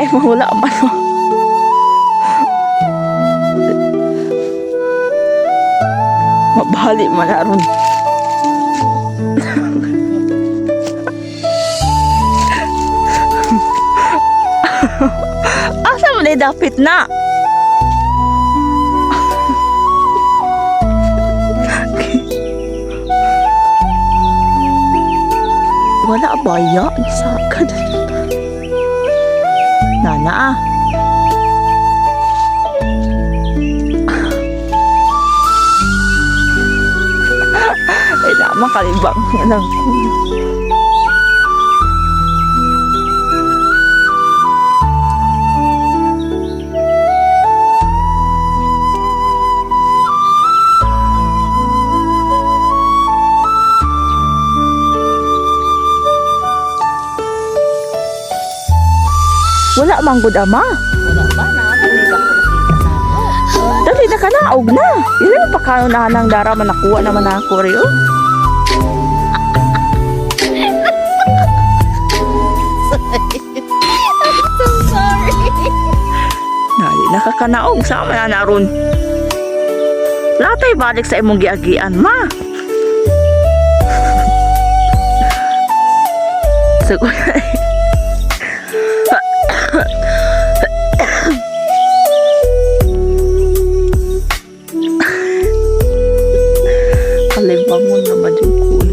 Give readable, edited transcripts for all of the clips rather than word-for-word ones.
Ay, wala man. Mabali man aron. Asa man ay dapit na? Wala ba ya? Sakad. Nana ah. Ay, na, makalibang lang. Wala man gud ama. Wala ba na? Hindi ba ko nakita na ako? Dali na ka na, og na. Ilan pa kayo na nang dara man nakuha naman ako rin, oh. I'm so sorry. Dali na ka kanaog, sama na naron. Latay balik sa imong giagian, ma. Siguro. Kalibangon naman yung kun.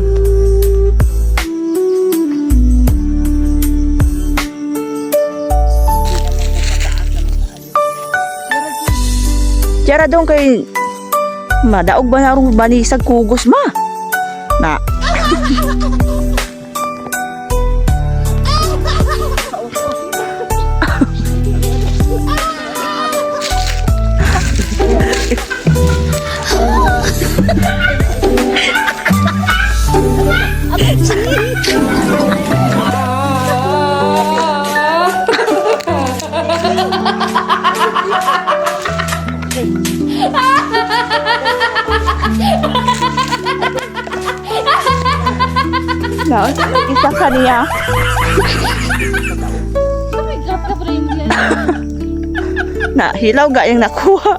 Tiyara doon kay madaog ba na rin banisag kugos ma? Na. Na, isa ka niya. Oh my God, kabrang Na, hilaw ga yung nakuha.